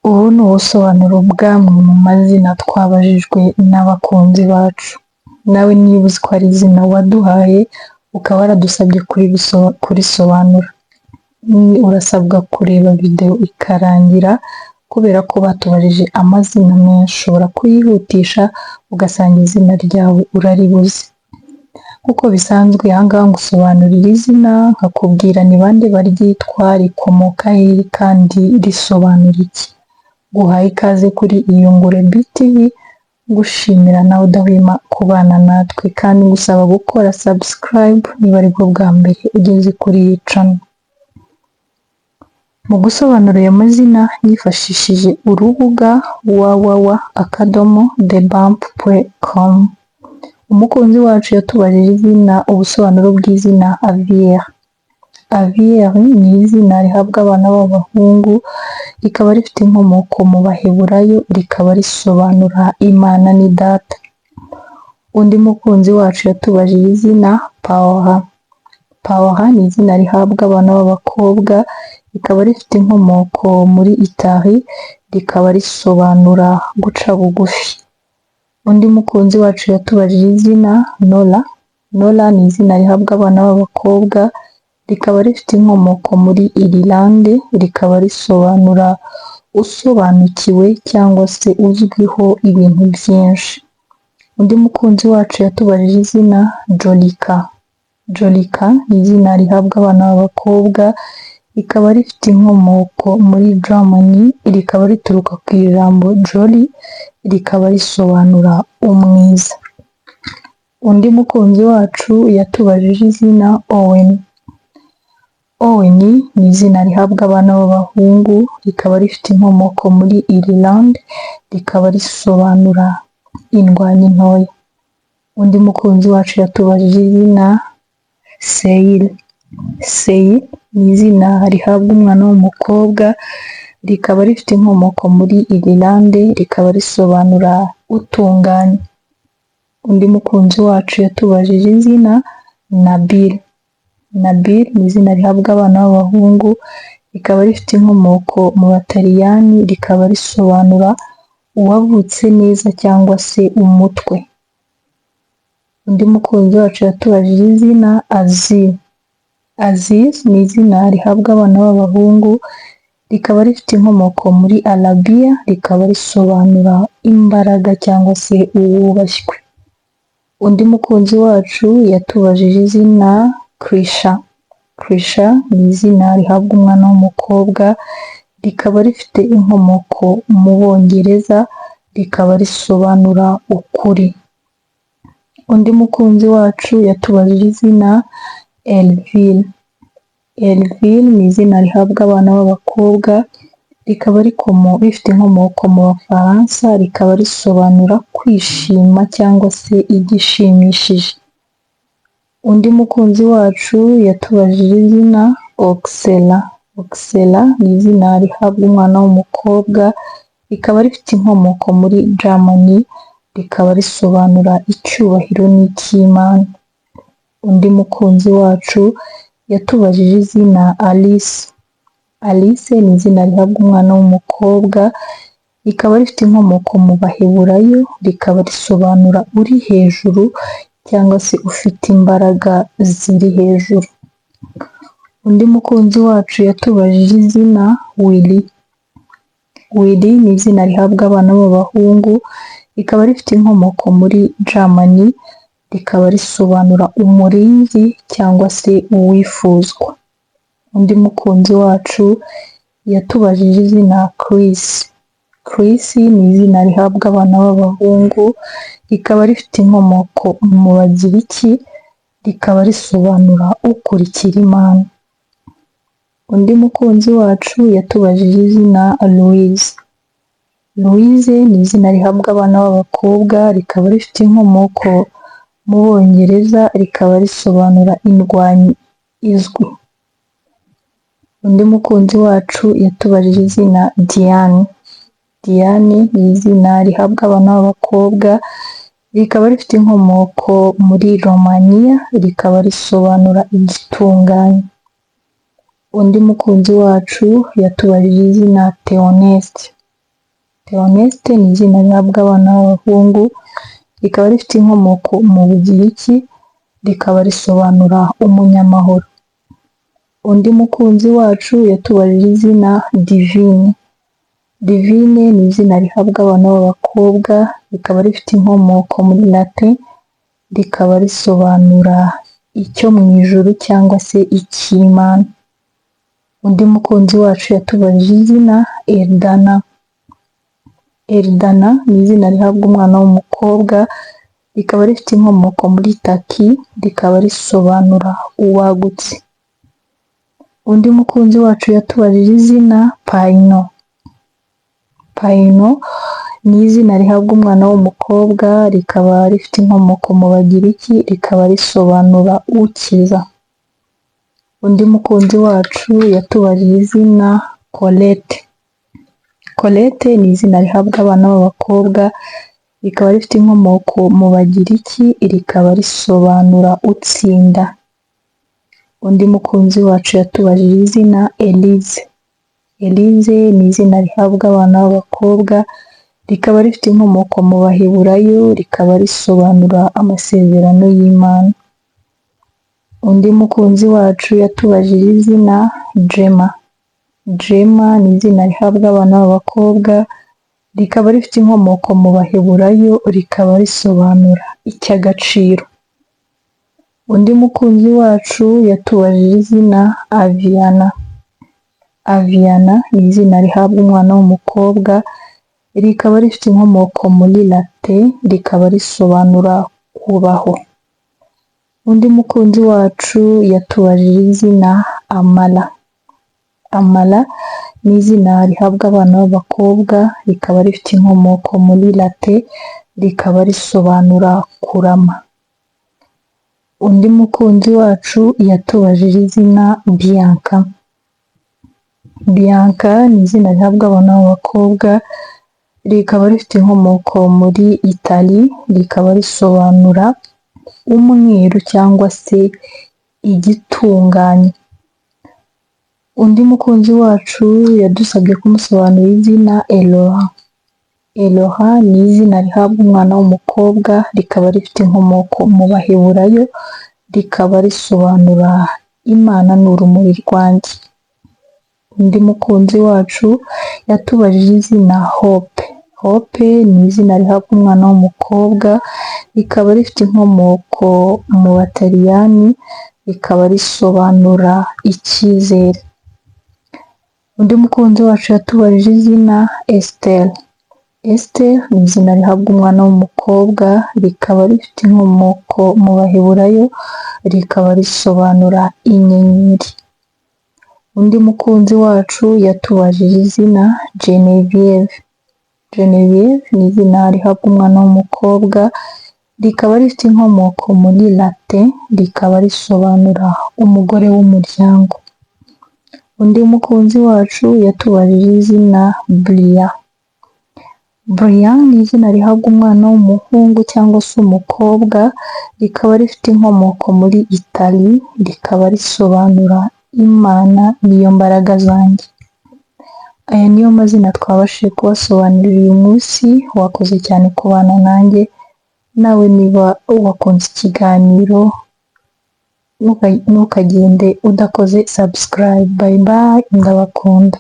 Ubu ni ubusobanuro bw'amwe mu mazina twabajijwe n'abakunzi bacu. Nawe niba uzi ko ari izina waduhaye, ukaba waradusabye kurisobanura, urasabwa kureba videwo ikarangira kubera ko batubajije amazina menshi, ushobora kuyihutisha ugasanga izina ryawe uraribuze. Nk'uko bisanzwe, aha ngaha ngusobanurira izina, nkakubwira ni bande baryitwa, rikomoka hehe kandi risobanura iki. Nguhaye ikaze kuri Iyungure BTV, ngushimira nawe udahwema kubana natwe kandi ngusaba gukora subscribe niba aribwo bwa mbere ugeze kuri iyi channel. Mu gusobanura aya mazina nifashishije urubuga www.thebump.com. Umukunzi wacu yatubajije izina, ubusobanuro bw'izina Aviel. Aviel ni izina rihabwa abana b'abahungu, rikaba rifite inkomoko mu Baheburayo, rikaba risobanura Imana ni data. Undi mukunzi wacu yatubajije izina Paola. Paola ni izina rihabwa abana b'abakobwa, rikaba rifite inkomoko muri Italy, rikaba risobanura guca bugufi. Undi mukunzi wacu yatubajije izina Nora. Nora ni izina rihabwa abana b'abakobwa, rikaba rifite inkomoko muri Irilande, rikaba risobanura usobanukiwe cyangwa se uzwiho ibintu byinshi. Undi mukunzi wacu yatubajije izina Jolika. Jolika ni izina rihabwa abana b'abakobwa, rikaba rifite inkomoko muri Germany, rikaba rituruka ku ijambo jolly, rikaba risobanura umwiza. Undi mukunzi wacu yatubajije izina Owen. Owen ni izina rihabwa abana b'abahungu, rikaba rifite inkomoko muri Ireland, rikaba risobanura indwanyi ntoya. Undi mukunzi wacu yatubajije izina Seil. Seil ni izina rihabwa umwana w'umukobwa, rikaba rifite inkomoko muri Ireland, rikaba risobanura utunganye. Undi mukunzi wacu yatubajije izina Nabil. Nabil ni izina rihabwa abana b'abahungu, rikaba rifite inkomoko mu Bataliyani, rikaba risobanura uwavutse neza cyangwa se umutwe. Undi mukunzi wacu yatubajije izina Aziz. Aziz ni izina rihabwa abana b'abahungu, rikaba rifite inkomoko muri Arabiya, rikaba risobanura imbaraga cyangwa se uwubashywe. Undi mukunzi wacu yatubajije izina Krisha. Krisha ni izina rihabwa umwana w'umukobwa, rikaba rifite inkomoko mu Bongereza, rikaba risobanura ukuri. Undi mukunzi wacu yatubajije izina Elvire. Elvire ni izina rihabwa abana b'abakobwa, rikaba rifite inkomoko mu Bafaransa, rikaba risobanura kwishima cyangwa se igishimishije. Undi mukunzi wacu yatubajije izina Oxela. Oxela ni izina rihabwa umwana w'umukobwa, rikaba rifite inkomoko muri Germany, rikaba risobanura icyubahiro n'icy'Imana. Undi mukunzi wacu yatubajije izina Alice. Alice ni izina rihabwa umwana w'umukobwa, rikaba rifite inkomoko mu Baheburayo, rikaba risobanura uri hejuru cyangwa se ufite imbaraga ziri hejuru. Undi mukunzi wacu yatubajije izina Willy. Willy ni izina rihabwa abana b'abahungu, rikaba rifite inkomoko muri Germany, rikaba risobanura umurinzi cyangwa se uwifuzwa. Undi mukunzi wacu yatubajije izina Chris. Chris ni izina rihabwa abana b'abahungu, rikaba rifite inkomoko mu Bagiriki, rikaba risobanura ukurikira Imana. Undi mukunzi wacu yatubajije izina Louise. Louise ni izina rihabwa abana b'abakobwa, rikaba rifite inkomoko mu Bongereza, rikaba risobanura indwanyi izwi. Undi mukunzi wacu yatubajije izina Diane. Diane ni izina rihabwa abana b'abakobwa, rikaba rifite inkomoko muri Romania, rikaba risobanura igitunganye. Undi mukunzi wacu yatubajije izina Theoneste. Theoneste ni izina rihabwa abana b'abahungu, rikaba rifite inkomoko mu Bugiriki, rikaba risobanura umunyamahoro. Undi mukunzi wacu yatubajije izina Divine. Divine ni izina rihabwa abana b'abakobwa, rikaba rifite inkomoko muri Latin, rikaba risobanura icyo mu ijuru cyangwa se icy'Imana. Undi mukunzi wacu yatubajije izina Eldana. Eldana ni izina rihabwa umwana w'umukobwa, rikaba rifite inkomoko muri Turkey, rikaba risobanura uwagutse. Undi mukunzi wacu yatubajije izina Payino. Payino ni izina rihabwa umwana w'umukobwa, rikaba rifite inkomoko mu Bagiriki, rikaba risobanura ukiza. Undi mukunzi wacu yatubajije izina Colette. Colette ni izina rihabwa abana b'abakobwa, rikaba rifite inkomoko mu Bagiriki, rikaba risobanura utsinda. Undi mukunzi wacu yatubajije izina Elise. Elise ni izina rihabwa abana b'abakobwa, rikaba rifite inkomoko mu Baheburayo, rikaba risobanura amasezerano y'Imana. Undi mukunzi wacu yatubajije izina Jema. Jema ni izina rihabwa abana b'abakobwa, rikaba rifite inkomoko mu Baheburayo, rikaba risobanura icy'agaciro. Undi mukunzi wacu yatubajije izina Aviana. Aviana ni izina rihabwa umwana w'umukobwa, rikaba rifite inkomoko muri Latin, rikaba risobanura kubaho. Undi mukunzi wacu yatubajije izina Amara. Amara ni izina rihabwa abana b'abakobwa, rikaba rifite inkomoko muri Latin, rikaba risobanura kurama. Undi mukunzi wacu yatubajije izina Bianca. Bianca ni izina rihabwa abana b'abakobwa, rikaba rifite inkomoko muri Italy, rikaba risobanura umweru cyangwa se igitunganye. Undi mukunzi wacu yadusabye kumusobanurira izina Elora. Elora ni izina rihabwa umwana w'umukobwa, rikaba rifite inkomoko mu Baheburayo, rikaba risobanura Imana ni urumuri rwanjye. Undi mukunzi wacu yatubajije izina Hope. Hope ni izina rihabwa umwana w'umukobwa, rikaba rifite inkomoko mu Bataliyani, rikaba risobanura icyizere. Undi mukunzi wacu yatubajije izina Esther. Esther ni izina rihabwa umwana w'umukobwa, rikaba rifite inkomoko mu Baheburayo, rikaba risobanura inyenyeri. Undi mukunzi wacu yatubajije izina Genevieve. Genevieve ni izina rihabwa umwana w'umukobwa, rikaba rifite inkomoko muri Latin, rikaba risobanura umugore w'umuryango. Undi mukunzi wacu yatubajije izina Brian. Brian ni izina rihabwa umwana w'umuhungu cyangwa se umukobwa, rikaba rifite inkomoko muri Italy, rikaba risobanura Imana niyo mbaraga zanjye. Aya niyo mazina twabashije kubasobanurira uyu munsi, wakoze cyane kubana nanjye, nawe niba wakunze ikiganiro ntukagende udakoze subscribe. Bye bye, ndabakunda.